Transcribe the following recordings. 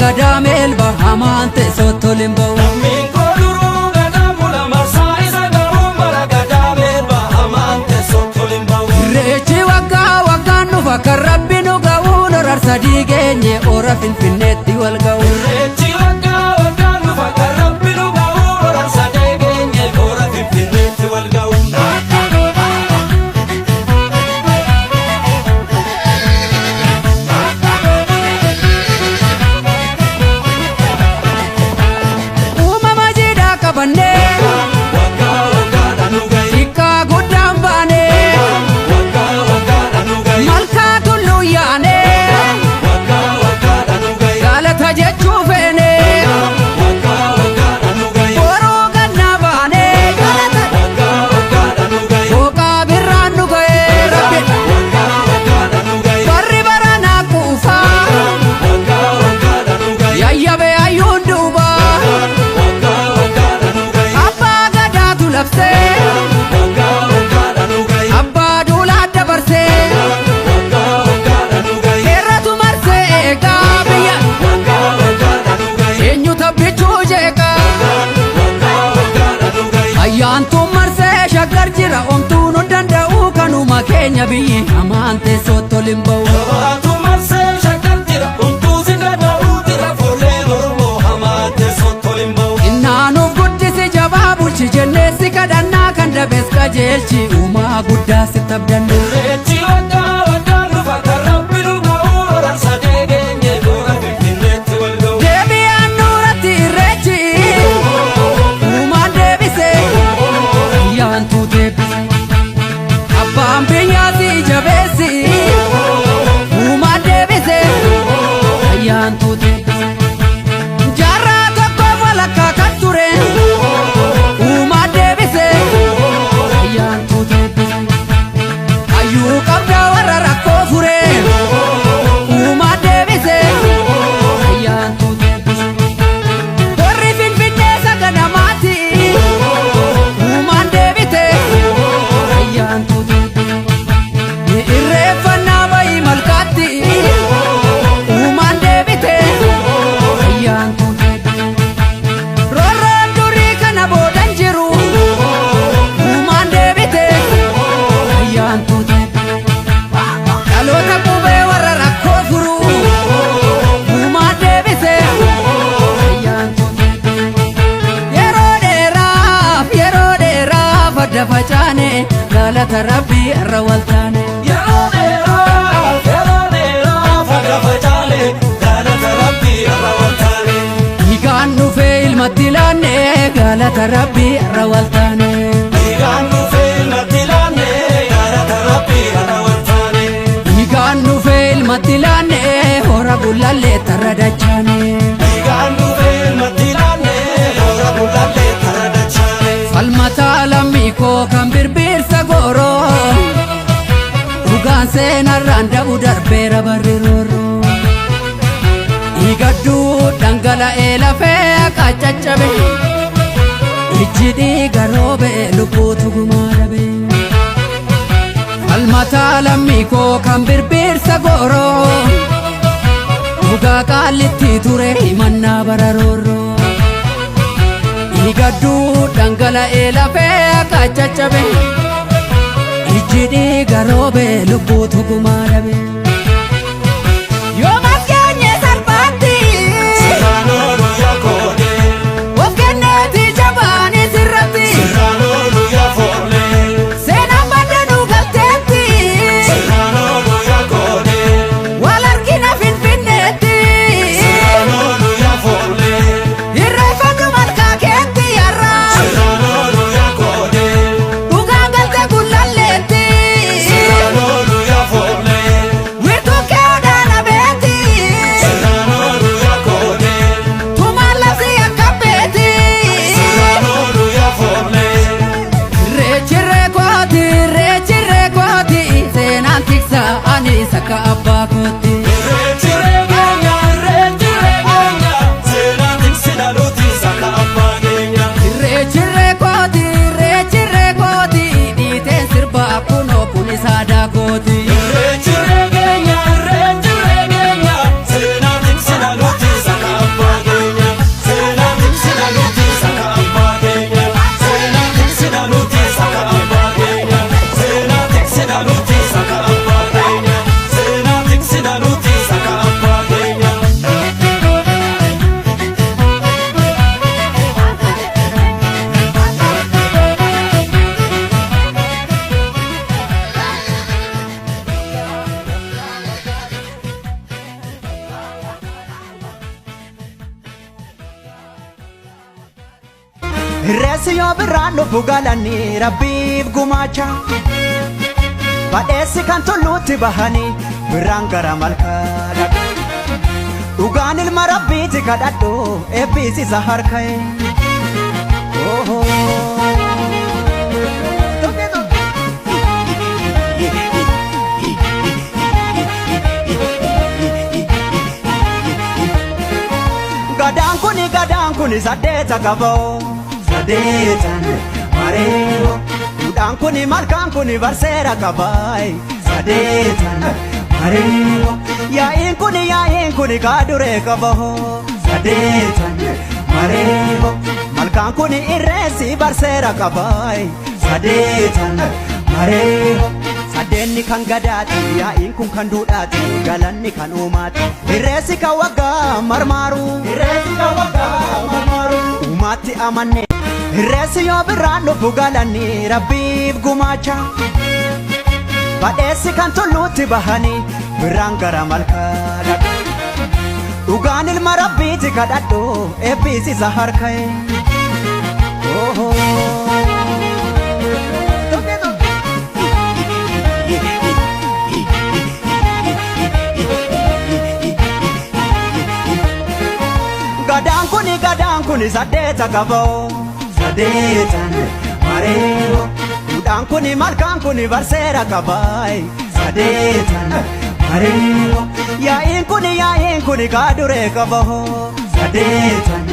Gadaa Meelba hamaan teessootti ol hin ba'u. Lammiin koo duruu gadaa bula marsaa isa ga'uun bara Gadaa Meelba hamaan teessootti ol hin ba'u. Irreechi waggaa waggaan dhufa kan Rabbi nu ga'uun horar sadii geenye hora Finfinneetti wal ga'u. Irreechi waggaa waggaan dhufa kan Rabbi nu ga'uun horar sadee geenye hora Finfinneetti wal ga'u. Uumama jiidhaa qabannee Waggaa waggaadhaan nu ga'i. xiqqaa guddaan baanee Waggaa waggaadhaan nu ga'i. Malkaa tulluu yaanee Waggaa waggaadhaan nu ga'i. Galata jechuu feenee Waggaa waggaadhaan nu ga'i. Boruu gannaa baanee galata Waggaa waggaadhaan nu ga'i. Booqaa birraan nu ga'ee Rabbi Waggaa waggaadhaan nu ga'i. Barri baranaa quufaa Waggaa waggaadhaan nu ga'i. Yayyabee hayyuun duubaa Waggaa waggaadhaan nu ga'i. Abbaa gadaatu labsee Waggaa waggaadhaan nu ga'i. Abbaa duulaa dabarsee Waggaa waggaadhaan nu ga'i. Heeratu marsee eegaa biyya Waggaa waggaadhaan nu ga'i. Eenyu tabbichuu jeeqaa Waggaa waggaadhaan nu ga'i. Ayyaantuun marsee Shaggar jira omtuu nu danda'u kanuma keenya biyyi hamaan teessootti ol hin ba'u. Gabaatu marsee Shaggar jira homtuu si danda'uu jira fuulleen Oromoo hamaa teessootti ol hin ba'u. Innaanuuf guddisi jabaa bulchi jennee si kadhannaa kan dabes qajeelchi uumaa guddaa si tabdanne. Irreechi waggaa waggaan dhufa kan Rabbi nu ga'uu horar sadee geenye hora Finfinneetti wal ga'u. Deebi'aan nuuratti Irreechi uumaan deebise ayyaantuu deebise abbaan biyyaa si jabeessi uumaan deebise ayyaantuu deebise jaarraa tokko walakkaa kan ture uumaan deebise ayyaantuu deebise hayyuu qabdaa warra rakkoo fure uumaan deebise ayyaantuu deebise. Warri Finfinnee saganamaati uumaan deebite ayyaantuu deebite. Irreeffannaa bayii malkaatti uumaan deebite ayyaantuu deebite. Roorroon durii kana boodan jiru uumaan deebite ayyaantuu deebite. Dhaloota qubee warra rakkoo furu uumaan deebise ayyaantuu deebise. Yeroo dheeraaf, yeroo dheeraaf adda facaane, galata Rabbii irra waltaane. Yeroo dheeraaf, yeroo dheeraaf adda facaane, galata Rabbii irra waltaane. Dhiigaan dhufee ilmatti laanne, galata Rabbii irra waltaane. Dhiigaan dhufee ilmatti laanne, galata Rabbii irra waltaane. Dhiigaan dhufee ilmatti laanne, hora bulallee tarra dachaane. Dhiigaan dhufee ilmatti laanne, hora bulallee tarra dachaane. Falmataa lammii koo kan birbirsa gooroo dhugaan seenarraan dabu darbeera barri roorroo. Dhiigadduu dhangala'ee lafee akka caccabe ijji dhiiga roobe lubbuutu gumaa dhabe. Falmataa lammii koo kan birbirsa gooroo dhugaa qaallitti ture himannaa bara roorroo. Dhiigadduu dhangala'ee lafee akka caccabe ijji dhiiga roobe lubbuutu gumaa dhabe. Yoo maskeenye salphaatti Sirraan oolu yaa koodee, of kenneeti jabaanis irratti sirraan oolu yaa foollee, seenaan baddanuu galteetti sirraan oolu yaa koodee, wal argina Finfinneetti sirraan oolu yaa foollee, irreeffadhu malkaa keetti yarraa sirraan oolu yaa koodee, dhugaan galte gullalleetti sirraan oolu yaa foollee. Irreessi yoo birraan dhufu galanii rabbiif gumaacha. Badheessi kan tulluutti bahanii birraan gara malkaa dhaqa. Dhugaan ilma rabbiiti kadhadhu eebbiis isa harka'e. Gadaan kuni gadaan kuni saddeeta qaboo. Saddeetan mareewo. Duudhaan kuni malkaan kuni barseera qabaay. Saddeetan mareewo. Yaa'iin kuni yaa'iin kuni kaaduree qaboo. Saddeetan mareewo. Malkaan kuni irreessi barseera qabaay. Saddeetan mareewo. Saddeenni kan gadaati yaa'iin kun kan duudhaati galanni kan uumaati. Irreessi kan waggaa marmaaru. Irreessi kan waggaa marmaaru. Uumaatti amanne. Irreessi yoo birraan dhufu galanii rabbiif gumaacha. Badheessi kan tulluutti bahanii birraan gara malkaa dhaqa. Dhugaan ilma rabbiiti kadhadhu eebbiis isa harka'e. Gadaan kuni gadaan kuni saddeeta qaboo. Saddeetan mareewo. Duudhaan kuni malkaan kuni barseera qabaay. Saddeetan mareewo. Yaa'iin kuni yaa'iin kuni kaaduree qaboo. Saddeetan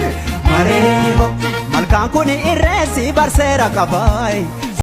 mareewo. Malkaan kuni irreessi barseera qabaay.